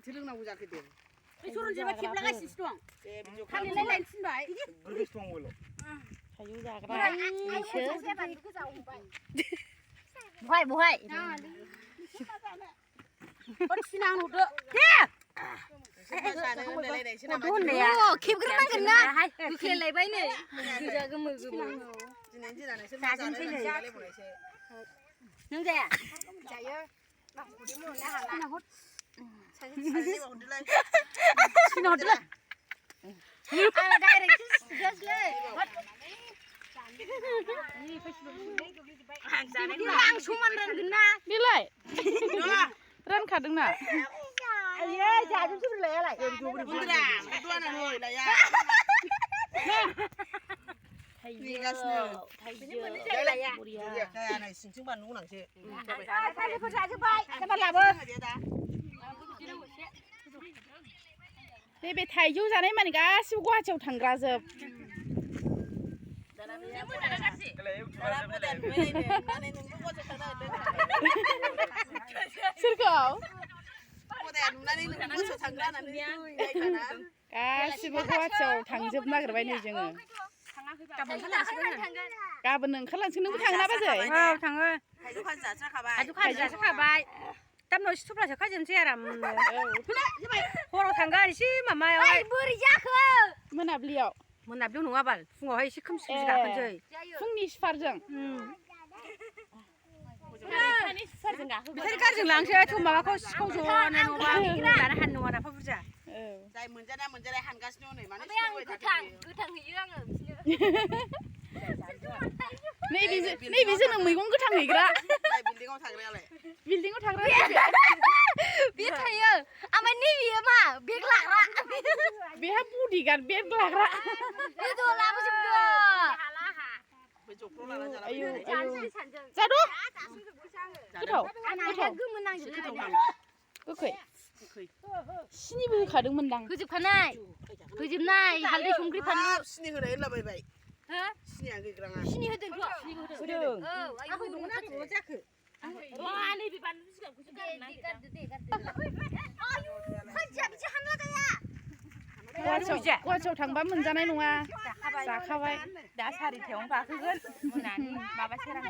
들으나고 자켓 돼. 소름 제발 킵라가 시스동. 예, 비교. 칼리 라인 친다. 그렇게 스통 걸로. 사유 자그라 이셔 뭐해? 어디 신앙 오더. 오, 킵 그러나 그나. 그게 레바이네. 그자 그물 그물. 사진 찍네. 능자야. 자요. 막 우리 뭐 나하나 헛. 신호 들어. 아, 다이렉트 just lang suman ran gena. Nilai. Ran kadengna. Iya, jadi suruh lelai. Bundra, itu anak noi lah ya. Iya, kayak anak sing ban nung nang sih. Saya percaya baik. Kita labu. नैबे थाइजौ जानाय माने गासिबो गुवाहाटियाव थांग्राजोब सोरखौ गासिबो गुवाहाटियाव थांजोब नागिरबाय नै जोङो गाबोन ओंखारलांसै नोंबो थाङो ना बाजै औ थाङो थाइजौ खाजि जाखाबाय दामनाव सिथुफ्लासो खाजोबनोसै आरामनो हराव थांगोन एसे माबायाव बोरै जाखो मोनाबिलियाव नङा बाल फुङावहाय एसे खोमसि गाखोनोसै फुंनि सिफारजों बिसोर गारजों लांसै माबाखौ सिखाव ज'नो नङाबा जानो हानाय नङा नाफा बुरजा जाय मोनजानाय हानगासिनो हनै माने गोथां हैयो आङो नैबे जोंनो मैगं गोथां हैग्रा बिल्डिंआव थाग्रायालाय बिल्डिंआव थाग्रा बे थायो ओमफ्राय नैबेयो मा बेग लाग्रा बेहा बडिगार्ड बेग लाग्रा बेथ' लाबोजोबदो आयौ जाद' गोथाव गोमोन नांजोबो गोखै सिनिबो होखादोंमोनदां होजोबनाय हालदै संख्रि फानलु सिनि होनाय होनलाबायबाय हो सिनिया गैग्राङा सिनि होदों जाखो नैबे बानलु जिगाबखौसो गुवाहाटियाव थांबा मोनजानाय नङा जाखाबाय दा 4टायावनो गाखोगोन मोनानि माबा सेरां